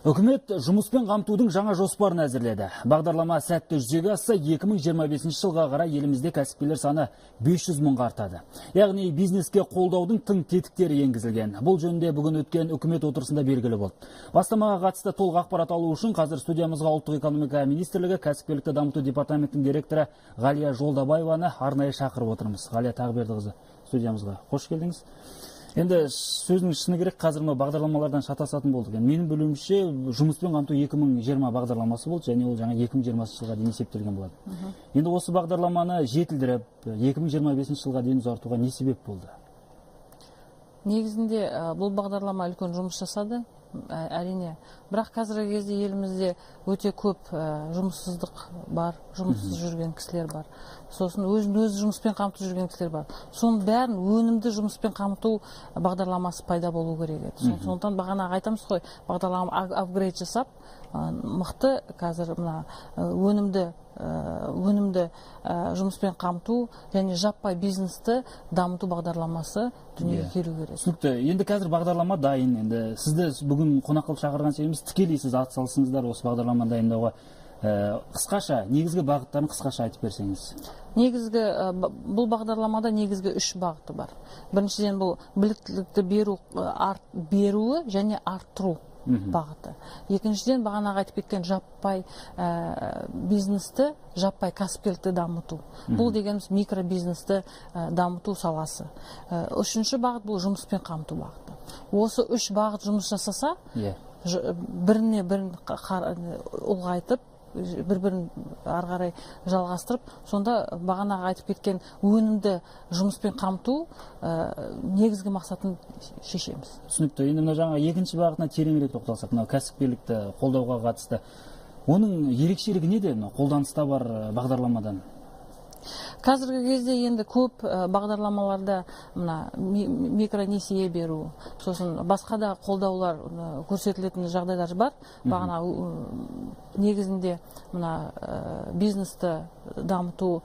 Үкімет жұмыспен қамтудың жаңа жоспарын әзірледі. Бағдарлама сәтті жүзеге асса, 2025 жылға қарай елімізде кәсіпкерлер саны 500 мыңға артады. Яғни бизнеске қолдаудың тың тетіктері енгізілген. Бұл жөнінде бүгін өткен үкімет отырысында белгілі болды. Бастамаға қатысты толық ақпарат алу үшін қазір студиямызға Ұлттық экономика министрлігі кәсіпкерлікті дамыту департаментінің директоры Ғалия Жолдабаеваны арнайы шақырып отырмыз. Ғалия Тағыбердіқызы, студиямызға қош келдіңіз. Енді сөздің шыны керек, қазір мынау бағдарламалардан шатасатын болдық. Енді менің білуімше, жұмыспен қамту 2020 бағдарламасы болды, және ол жаңа 2020 жылға дейін есептелген болады. Енді осы бағдарламаны жетілдіріп, 2025 жылға дейін ұзартуға не себеп болды? Негізінде бұл бағдарлама үлкен жұмыс жасады, әрине. Бірақ қазіргі кезде елімізде өте көп жұмыссыздық бар, жұмыссыз жүрген кісілер бар. Сосын өзін өзі жұмыспен қамтып жүрген кісілер бар. Соның бәрін өнімді жұмыспен қамту бағдарламасы пайда болу керек еді. Сондықтан бағанағы айтамыз ғой, бағдарлама апгрейд жасап, мықты қазір мына өнімді жұмыспен қамту және жаппай бизнесті дамыту бағдарламасы дүниеге келу керек. Түсінікті. Енді қазір бағдарлама дайын. Енді сізді бүгін қонақ қылып шақырған себебіміз, тікелей сіз атсалысыңыздар осы бағдарламаны дайындауға. Қысқаша, негізгі бағыттарын қысқаша айтып берсеңіз. Негізгі, бұл бағдарламада негізгі үш бағыты бар. Біріншіден, бұл біліктілікті беру, беруі және арттыру бағыты. Екіншіден, бағанағы айтып кеткен жаппай бизнесті, жаппай кәсіпкерлікті дамыту. Бұл дегеніміз микробизнесті дамыту саласы. Үшінші бағыт бұл жұмыспен қамту бағыты. Осы үш бағыт жұмыс жасаса, біріне бірін ұлғайтып, бір-бірін ары қарай жалғастырып, сонда бағанағы айтып кеткен өнімді жұмыспен қамту негізгі мақсатын шешеміз. Түсінікті. Енді мына жаңа екінші бағытына тереңірек тоқталсақ, мынау кәсіпкерлікті қолдауға қатысты. Оның ерекшелігі неде мынау қолданыста бар бағдарламадан? Қазіргі кезде енді көп бағдарламаларда мына микронесие беру, сосын басқа да қолдаулар көрсетілетін жағдайлар бар. Бағана негізінде мына бизнесті дамыту,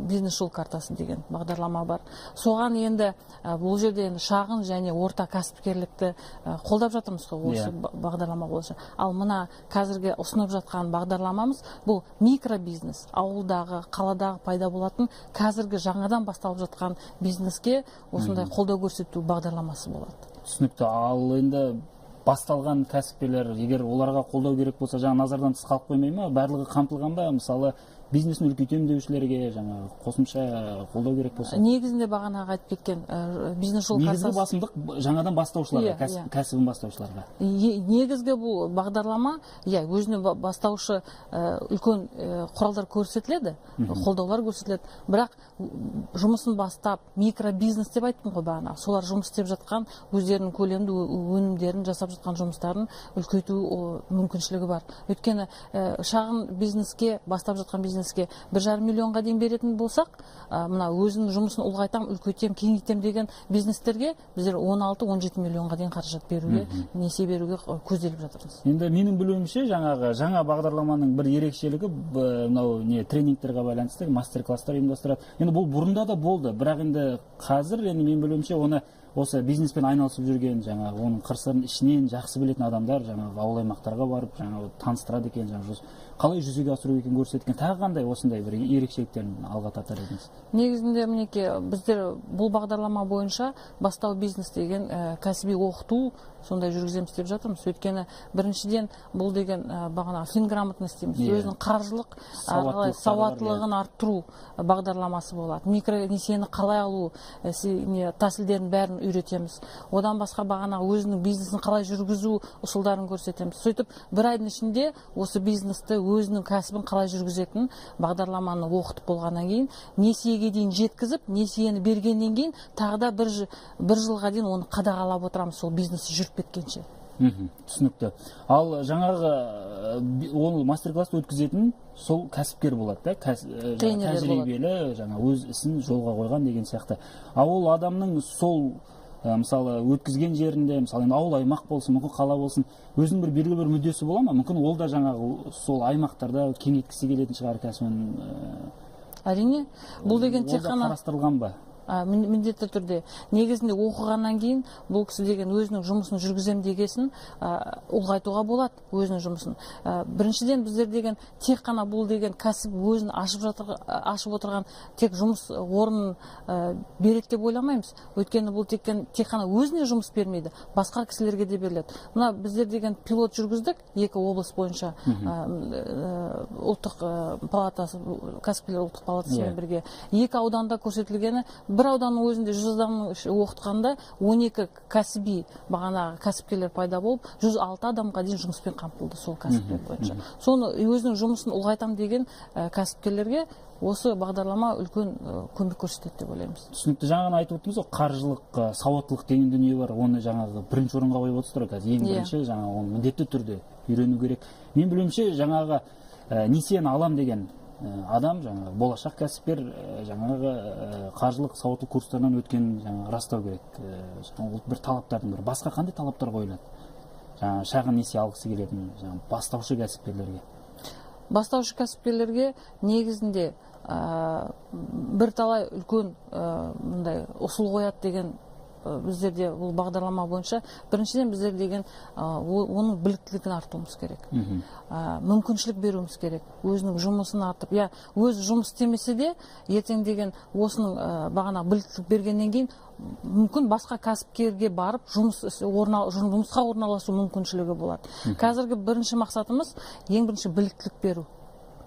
бизнес жол картасы деген бағдарлама бар. Соған енді бұл жерде енді шағын және орта кәсіпкерлікті қолдап жатырмыз ғой осы бағдарлама бойынша. Ал мына қазіргі ұсынып жатқан бағдарламамыз бұл микробизнес, ауылдағы, қаладағы пайда болатын қазіргі жаңадан басталып жатқан бизнеске осындай қолдау көрсету бағдарламасы болады. Түсінікті. Ал енді басталған кәсіпкерлер, егер оларға қолдау керек болса, жаңа назардан тыс қалып қоймай ма? Барлығы қамтылған ба? Мысалы, бизнесін үлкейтемін деушілерге жаңа қосымша қолдау керек болса. Негізінде бағанағы айтып кеткен бизнес жол Негізгі картасы басымдық жаңадан бастаушыларға, кәсібін бастаушыларға. Негізгі бұл бағдарлама, өзіне бастаушы үлкен құралдар көрсетіледі, қолдаулар көрсетіледі. Бірақ жұмысын бастап, микробизнес деп айттым ғой бағана, солар жұмыс істеп жатқан, өздерінің көлемді өнімдерін жасап жатқан жұмыстарын үлкейту мүмкіншілігі бар. Өйткені шағын бизнеске, бастап жатқан бизнеске бір жарым миллионға дейін беретін болсақ, мына өзінің жұмысын ұлғайтам, үлкейтем, кеңейтем деген бизнестерге біздер он алты, он жеті миллионға дейін қаражат беруге, несие беруге көзделіп жатырмыз. Енді менің білуімше, жаңағы жаңа бағдарламаның бір ерекшелігі, мынау не тренингтерге байланысты мастер-класстар ұйымдастырады. Енді бұл бұрында да болды, бірақ енді қазір енді менің білуімше оны осы бизнеспен айналысып жүрген, жаңағы оның қыр-сырын ішінен жақсы білетін адамдар жаңағы ауыл аймақтарға барып, жаңағы таныстырады екен, жаңағы қалай жүзеге асыру екенін көрсеткен. Тағы қандай осындай бір ерекшеліктерін алға тартар едіңіз? Негізінде мінекей біздер бұл бағдарлама бойынша бастау бизнес деген кәсіби оқыту сондай жүргіземіз деп жатырмыз. Өйткені біріншіден бұл деген бағана финграмотность дейміз, өзінің қаржылық, ары қарай Сауаттылықтары бар, сауаттылығын арттыру бағдарламасы болады. Микронесиені қалай алу, тәсілдерін бәрін үйретеміз. Одан басқа бағана өзінің бизнесін қалай жүргізу ұсулдарын көрсетеміз. Сөйтіп бір айдың ішінде осы бизнесті, өзінің кәсібін қалай жүргізетін бағдарламаны оқытып болғаннан кейін, несиеге дейін жеткізіп, несиені бергеннен кейін тағы да бір жылға дейін оны қадағалап отырамыз, сол бизнесі жүріп кеткенше. Түсінікті. Ал жаңағы ол мастер-классты өткізетін сол кәсіпкер болады, да? Тренерлер болады. Тәжірибелі, жаңа өз ісін жолға қойған деген сияқты. Ал ол адамның сол, мысалы, өткізген жерінде, мысалы, енді ауыл аймақ болсын, мүмкін қала болсын, өзінің бір белгілі бір мүддесі бола ма? Мүмкін ол да жаңағы сол аймақтарда кеңейткісі келетін шығар кәсібін Әрине, бұл деген ол тек да қана қарастырылған ба? Міндетті түрде. Негізінде оқығаннан кейін бұл кісі деген өзінің жұмысын жүргізем дегесін ұлғайтуға болады өзінің жұмысын. Біріншіден, біздер деген тек қана бұл деген кәсіп өзін ашып отырған тек жұмыс орнын береді деп ойламаймыз. Өйткені бұл тек қана өзіне жұмыс бермейді, басқа кісілерге де беріледі. Мына біздер деген пилот жүргіздік екі облыс бойынша, ұлттық палатасы, кәсіпкерлер ұлттық палатасымен бірге. Екі ауданда көрсетілгені, бір ауданның өзінде 100 адамның оқытқанда 12 кәсіби бағанағы кәсіпкерлер пайда болып, 106 адамға дейін жұмыспен қамтылды сол кәсіпкер бойынша. Соны өзінің жұмысын ұлғайтам деген кәсіпкерлерге осы бағдарлама үлкен көмек көрсетеді деп ойлаймыз. Түсінікті. Жаңа ғана айтып өттіңіз ғой, қаржылық сауаттылық деген дүние бар, оны жаңағы бірінші орынға қойып отырсыздар ғой қазір. Ең бірінші жаңағы оны міндетті түрде үйрену керек. Мен білуімше, жаңағы несиені алам деген адам, жаңағы болашақ кәсіпкер, жаңағы қаржылық сауаттылық курстарынан өткенін жаңағы растау керек. Ол бір талаптардың бірі. Басқа қандай талаптар қойылады? Жаңағы шағын несие алғысы келетін жаңағы бастаушы кәсіпкерлерге. Бастаушы кәсіпкерлерге негізінде бірталай үлкен мындай ұсыл қояды деген біздерде бұл бағдарлама бойынша. Біріншіден, біздер деген оның біліктілігін артуымыз керек. Мүмкіншілік беруіміз керек. Өзінің жұмысын артып, я өз жұмыс істемесе де, ертең деген осының бағана біліктілік бергеннен кейін мүмкін басқа кәсіпкерге барып жұмысқа орналасу мүмкіншілігі болады. Қазіргі бірінші мақсатымыз ең бірінші біліктілік беру,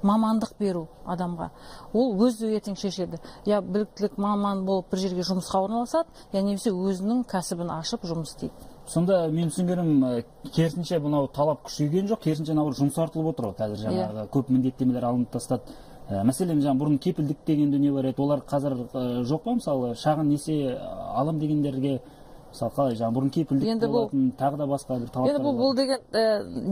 мамандық беру адамға. Ол өзі ертең шешеді. Я біліктілік маман болып бір жерге жұмысқа орналасады, я немесе өзінің кәсібін ашып жұмыс істейді. Сонда мен түсінгенім, керісінше мынау талап күшейген жоқ, керісінше мынау жұмсартылып отыр ғой. Қазір жаңағы көп міндеттемелер алынып тастады. Мәселен, жаңа бұрын кепілдік деген дүние бар еді, олар қазір жоқ па? Мысалы, шағын несие алам дегендерге, мысалы, қалай жаңа бұрын кепілдік болатын, тағы да басқа бір талаптар. Енді бұл деген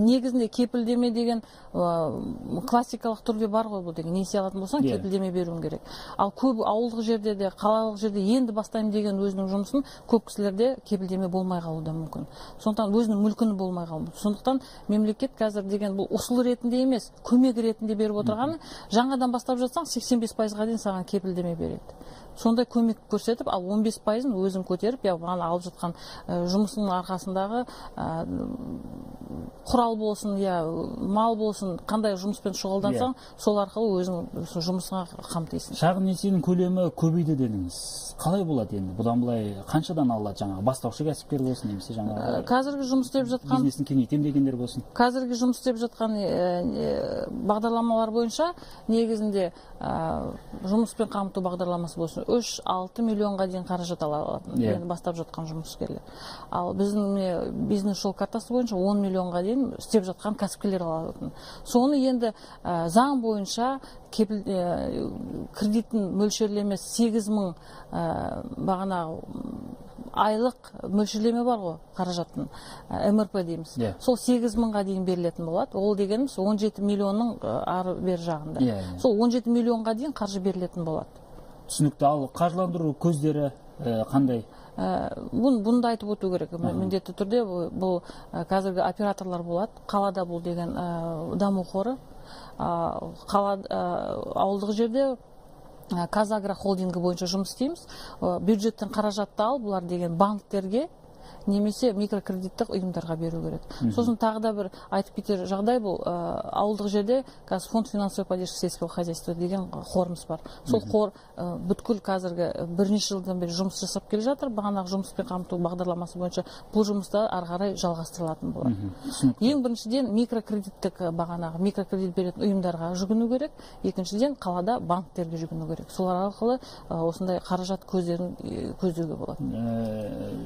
негізінде кепілдеме деген классикалық түрде бар ғой, бұл деген несие алатын болсаң кепілдеме беруің керек. Ал көп ауылдық жерде де, қалалық жерде енді бастаймын деген өзінің жұмысын көп кісілерде кепілдеме болмай қалуы да мүмкін. Сондықтан өзінің мүлкіні болмай қалуы мүмкін. Сондықтан мемлекет қазір деген бұл ұсыл ретінде емес, көмек ретінде беріп отырғаны, жаңадан бастап жатсаң 85%-ға дейін саған кепілдеме береді. Сондай көмек көрсетіп, ал 15%-ын өзің көтеріп, я бағана алып жатқан жұмысының арқасындағы құрал болсын, я мал болсын, қандай жұмыспен шұғылдансаң, сол арқылы өзің жұмысыңа қамтисың. Шағын несиенің көлемі көбейді дедіңіз. Қалай болады енді? Бұдан былай қаншадан алынады жаңағы бастаушы кәсіпкер болсын, немесе жаңағы қазіргі жұмыс істеп жатқан бизнесін кеңейтем дегендер болсын? Қазіргі жұмыс істеп жатқан бағдарламалар бойынша негізінде жұмыспен қамту бағдарламасы болсын 3-6 миллионға дейін қаражат ала алатын, енді бастап жатқан жұмыскерлер. Ал біздің бизнес жол картасы бойынша 10 миллионға дейін істеп жатқан кәсіпкерлер ала алатын. Соны енді заң бойынша кредиттің мөлшерлемесі 8 000 бағана айлық мөлшерлеме бар ғой қаражаттың, МРП дейміз. Сол 8 000-ға дейін берілетін болады. Ол дегеніміз 17 миллионның ары бер жағында. Сол 17 миллионға дейін қаржы берілетін болады. Түсінікті. Ал қаржыландыру көздері қандай? Бұны да айтып өту керек. Міндетті түрде бұл қазіргі операторлар болады. Қалада бұл деген даму қоры. Қала, ауылдық жерде КазАгро холдингі бойынша жұмыс істейміз. Бюджеттен қаражатты алып, бұлар деген банктерге немесе микрокредиттік ұйымдарға беру керек. Сосын тағы да бір айтып кетер жағдай, бұл ауылдық жерде қазір фонд финансовой поддержки сельского хозяйства деген қорымыз бар. Сол қор бүткіл қазіргі бірнеше жылдан бері жұмыс жасап келе жатыр. Бағанағы жұмыспен қамту бағдарламасы бойынша бұл жұмыстар ары қарай жалғастырылатын болады. Ең біріншіден, микрокредиттік бағанағы микрокредит беретін ұйымдарға жүгіну керек. Екіншіден, қалада банктерге жүгіну керек. Солар арқылы осындай қаражат көздерін көздеуге болады.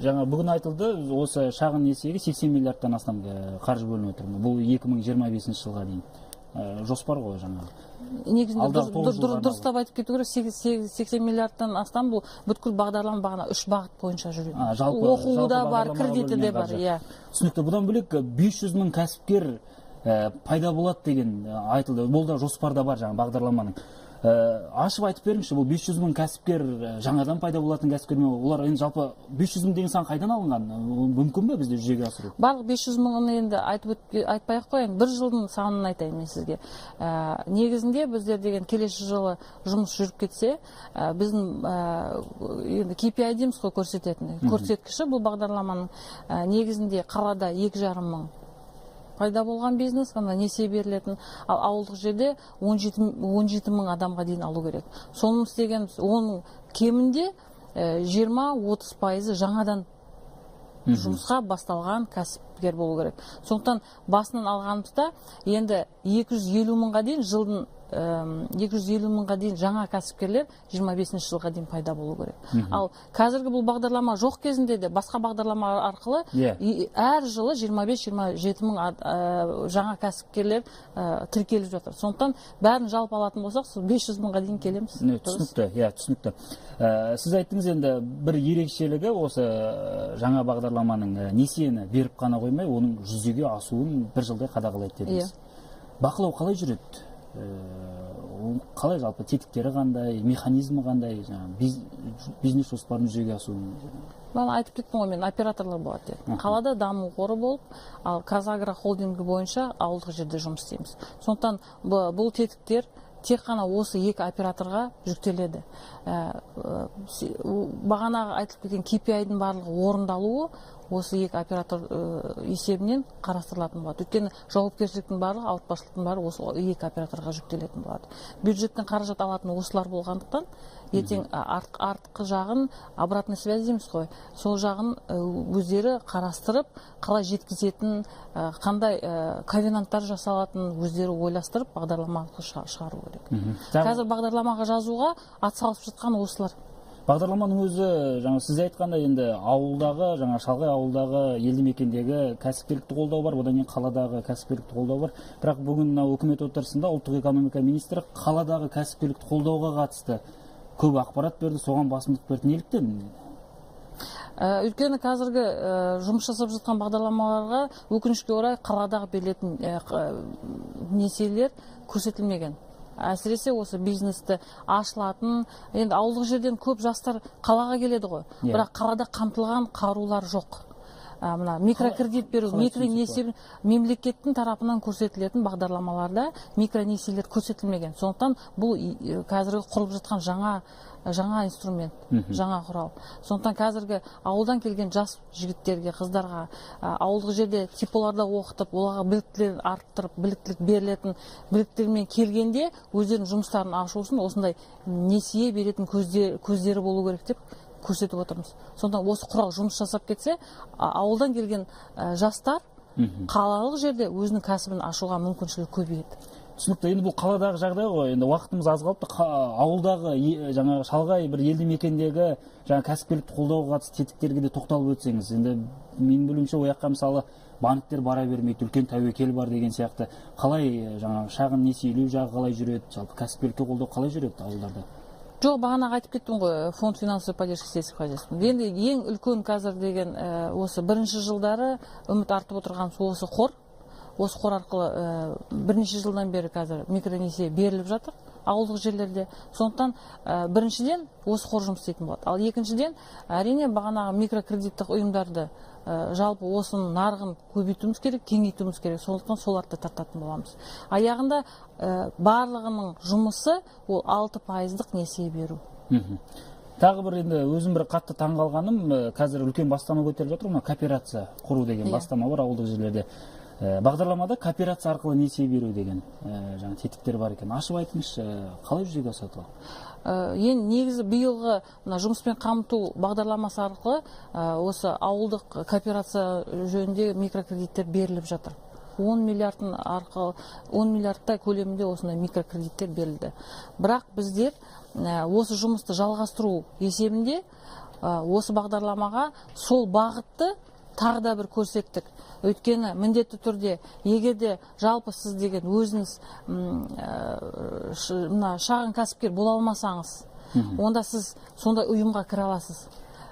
Жаңа бүгін айтылды, осы шағын несиеге 80 миллиардтан астам қаржы бөлініп отыр. Бұл 2025 жылға дейін жоспар ғой жаңағы. Негізінде дұрыстап айтып кету керек, 80 миллиардтан астам бұл бүткіл бағдарлама бағана үш бағыт бойынша жүреді. Жалпы оқуы да бар, кредиті де бар, иә. Түсінікті. Бұдан бөлек 500 мың кәсіпкер пайда болады деген айтылды. Бұл да жоспарда бар жаңа бағдарламаның. Ашып айтып беріңізші, бұл 500 мың кәсіпкер жаңадан пайда болатын кәсіпкер ме? Олар енді жалпы 500 мың деген сан қайдан алынған? Мүмкін бе бізде жүзеге асыру? Барлық 500 мыңын енді айтпай ақ қояйын, бір жылдың санын айтайын мен сізге. Негізінде біздер деген келесі жылы жұмыс жүріп кетсе, біздің енді KPI дейміз ғой, көрсететін көрсеткіші бұл бағдарламаның негізінде қалада 2,5 мың пайда болған бизнес, ана несие берілетін, ал ауылдық жерде 17 мың адамға дейін алу керек. Соның істегеніміз, оның кемінде 20-30% жаңадан жұмысқа басталған кәсіпкер болу керек. Сондықтан басынан алғанымызда енді 250 мыңға дейін жылдың 250 мыңға дейін жаңа кәсіпкерлер 25 жылға дейін пайда болу керек. Ал қазіргі бұл бағдарлама жоқ кезінде де басқа бағдарлама арқылы әр жылы 25-27 мың жаңа кәсіпкерлер тіркеліп жатыр. Сондықтан бәрін жалпы алатын болсақ, сол 500 мыңға дейін келеміз. Түсінікті, иә, түсінікті. Сіз айттыңыз, енді бір ерекшелігі осы жаңа бағдарламаның несиені беріп қана қоймай, оның жүзеге асуын бір жылдай қадағалайды дедіңіз. Бақылау қалай жүреді? Қалай жалпы тетіктері қандай, механизмі қандай, бизнес жоспарын жүзеге асуын? Мен айтып кеттім ғой, мен операторлар болады дедім. Қалада даму қоры болып, ал ҚазАгро холдингі бойынша ауылдық жерде жұмыс істейміз. Сондықтан бұл тетіктер тек қана осы екі операторға жүктеледі. Бағанағы айтылып кеткен KPI-дің барлығы орындалуы осы екі оператор есебінен қарастырылатын болады. Өйткені жауапкершіліктің барлығы, ауыртпашылықтың барлығы осы екі операторға жүктелетін болады. Бюджеттен қаражат алатын осылар болғандықтан, ертең артқы жағын, обратный связь дейміз ғой, сол жағын өздері қарастырып, қалай жеткізетін, қандай ковенанттар жасалатын өздері ойластырып, бағдарламаны шығару керек. Қазір бағдарламаға жазуға атсалысып жатқан осылар. Бағдарламаның өзі, жаңа сіз айтқандай, енді ауылдағы, жаңа шалғай ауылдағы елді мекендегі кәсіпкерлікті қолдау бар, одан кейін қаладағы кәсіпкерлікті қолдау бар. Бірақ бүгін мына үкімет отырысында ұлттық экономика министрі қаладағы кәсіпкерлікті қолдауға қатысты көп ақпарат берді, соған басымдық берді. Неліктен? Өйткені қазіргі жұмыс жасап жатқан бағдарламаларға өкінішке орай қаладағы берілетін несиелер көрсетілмеген. Әсіресе осы бизнесті ашылатын, енді ауылдық жерден көп жастар қалаға келеді ғой, бірақ қалада қамтылған қарулар жоқ. Мына микрокредит беру, микронесие мемлекеттің тарапынан көрсетілетін бағдарламаларда микронесиелер көрсетілмеген. Сондықтан бұл қазіргі құрылып жатқан жаңа инструмент, жаңа құрал. Сондықтан қазіргі ауылдан келген жас жігіттерге, қыздарға ауылдық жерде типоларда оқытып, оларға біліктілерін арттырып, біліктілік берілетін біліктермен келгенде өздерінің жұмыстарын ашу үшін осындай несие беретін көздері болу керек деп көрсетіп отырмыз. Сондықтан осы құрал жұмыс жасап кетсе, ауылдан келген жастар қалалық жерде өзінің кәсібін ашуға мүмкіншілік көбейеді. Түсінікті. Енді бұл қаладағы жағдай ғой. Енді уақытымыз аз қалыпты. Ауылдағы, жаңағы шалғай бір елді мекендегі жаңа кәсіпкерлікті қолдауға қатысты тетіктерге де тоқталып өтсеңіз. Енді менің білуімше, ол жаққа мысалы банктер бара бермейді, үлкен тәуекел бар деген сияқты. Қалай жаңағы шағын несиелеу жағы қалай жүреді, жалпы кәсіпкерлікке қолдау қалай жүреді ауылдарда? Жоқ, бағанағы айтып кеттім ғой, фонд финансовой поддержки сельского хозяйства. Енді ең үлкен қазір деген осы бірінші жылдары үміт артып отырған осы қор. Осы қор арқылы бірнеше жылдан бері қазір микронесие беріліп жатыр ауылдық жерлерде. Сондықтан біріншіден осы қор жұмыс істейтін болады. Ал екіншіден, әрине бағанағы микрокредиттік ұйымдарды жалпы осының нарығын көбейтуіміз керек, кеңейтуіміз керек. Сондықтан соларды тартатын боламыз. Аяғында барлығының жұмысы ол 6% несие беру. Тағы бір енді өзім бір қатты таңғалғаным, қазір үлкен бастама көтеріп жатыр, мына кооперация құру деген бастама бар ауылдық жерлерде. Бағдарламада кооперация арқылы несие беру деген жаңа тетіктер бар екен. Ашып айтыңызшы, қалай жүзеге асады ол? Енді негізі биылғы мына жұмыспен қамту бағдарламасы арқылы осы ауылдық кооперация жөнінде микрокредиттер беріліп жатыр. 10 миллиардтың арқылы 10 миллиардтай көлемінде осындай микрокредиттер берілді. Бірақ біздер осы жұмысты жалғастыру есебінде осы бағдарламаға сол бағытты тағы да бір көрсеттік. Өйткені міндетті түрде егер де жалпы сіз деген өзіңіз мына шағын кәсіпкер бола алмасаңыз, онда сіз сондай ұйымға кіре аласыз.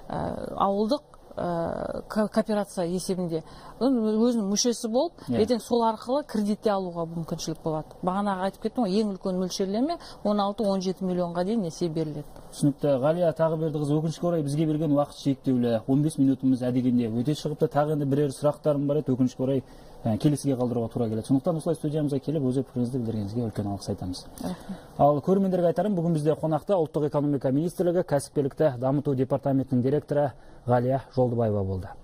Ауылдық кооперация есебінде өзінің мүшесі болып, ертең сол арқылы кредит те алуға мүмкіншілік болады. Бағанағы айтып кеттім ғой, ең үлкен мөлшерлеме 16-17 миллионға дейін несие беріледі. Түсінікті. Ғалия Тағыбердіқызы, өкінішке орай бізге берген уақыт шектеулі. 15 минутымыз әдегенде өте шығыпты. Тағы енді бірер сұрақтарым бар еді, өкінішке орай келесіге қалдыруға тура келеді. Сондықтан осылай студиямызға келіп, өз пікіріңізді білдіргеніңізге үлкен алғыс айтамыз. Ал көрермендерге айтарым, бүгін бізде қонақта Ұлттық экономика министрлігі кәсіпкерлікті дамыту департаментінің директоры Ғалия Жолдыбаева болды.